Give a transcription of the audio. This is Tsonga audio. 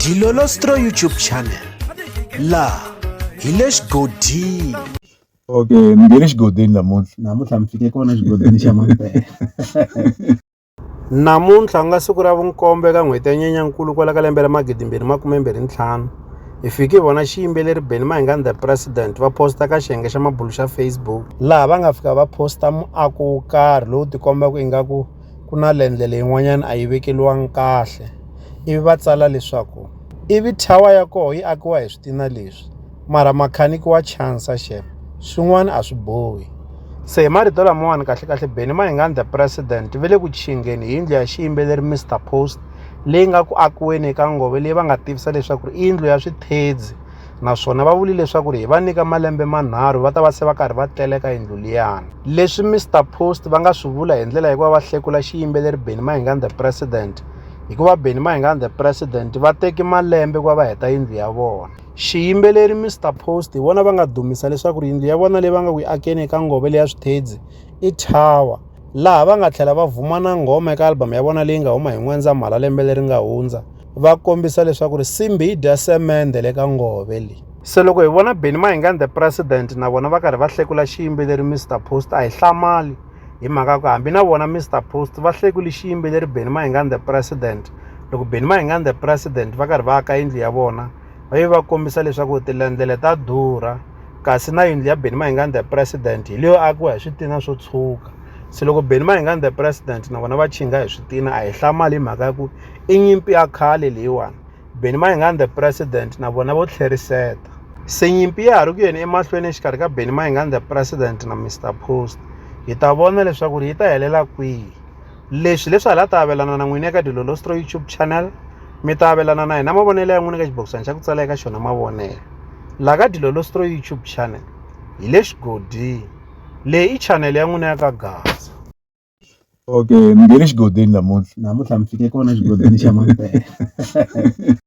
Dilolostro YouTube channel laha hi le xigodini. Okay, ni nge le xigodini namuntlha. Namuntlha mi fike kona xigodini xa mampela. Namuntlha ku nga siku ra vunkombo eka n'hweti ya Nyenyankulu kwala ka lembe ra 2025 hi fike hi vona xiyimbeleri Benny Mayengani The President va posta ka xiyenge xa mabulo xa Facebook laha va nga fika va posta muako wo karhi lowu tikombaka ingaku ku na lendlele yin'wanyana a yi vekeliwangi kahle ivi va tsala leswaku ivi thawa ya koho yi akiwa hi switina leswi mara makhaniki wa chansa xem swin'wana a swi bohi se hi marito lamawani kahlekahle Benny Mayengani The President va le ku chingeni hi yindlu ya xiyimbeleri Mister Post leyi nga ku akiweni eka ngove leyi va nga tivisa leswaku i yindlu ya swithedzi naswona va vule leswaku hi va nyika malembe manharhu va ta va se va karhi va tlela eka yindlu liyani leswi Mister Post va nga swi vula hi ndlela hikuva va hlekula xiyimbeleri Benny Mayengani The President hikuva Benny Mayengani The President va teki malembe ku va va heta yindlu ya vona xiyimbeleri Mister Post hi vona va nga dumisa leswaku yindlu ya vona leyi va nga ku yi akeni eka ngove leya swithedzi i tower laha va nga tlhela va vhuma na nghoma eka album ya vona leyi nga huma hi N'wendzamhala lembe leri nga hundza va kombisa leswaku ri simbi yi dya semende le ka ngove leyi se loko hi vona Benny Mayengani The President na vona va karhi va hlekula xiyimbeleri Mister Post a hi hlamali hi mhaka ku hambi na vona Mister Post va hlekule xiyimbeleri Benny Mayengani The President loko Benny Mayengani The President va karhi va aka yindlu ya vona va yi va kombisa leswaku tilendlele ta durha kasi na yindlu ya Benny Mayengani The President hi leyo akiwa hi switina swo tshuka se loko Benny Mayengani The President na vona va chinga hi switina a hi hlamali hi mhaka ya ku i nyimpi ya khale leyiwani Benny Mayengani The President na vona vo tlheriseta se nyimpi ya ha ri ku yeni emahlweni exikarhi ka Benny Mayengani The President na Mister Post hi ta vona leswaku ri yi ta helela kwihi leswi leswi hala ta avelana na n'wina eka Dilolostro YouTube channel mi ta avelana na hina mavonelo ya n'wina eka xibokisana xa ku tsala eka xona mavonelo laha ka Dilolostro YouTube channel hi le xigodini leyi i channel ya n'wina ya ka Gaza. Okay, ni nge le xigodini namuntlha. Namuntlha mi fike kona xigodini xa mampela.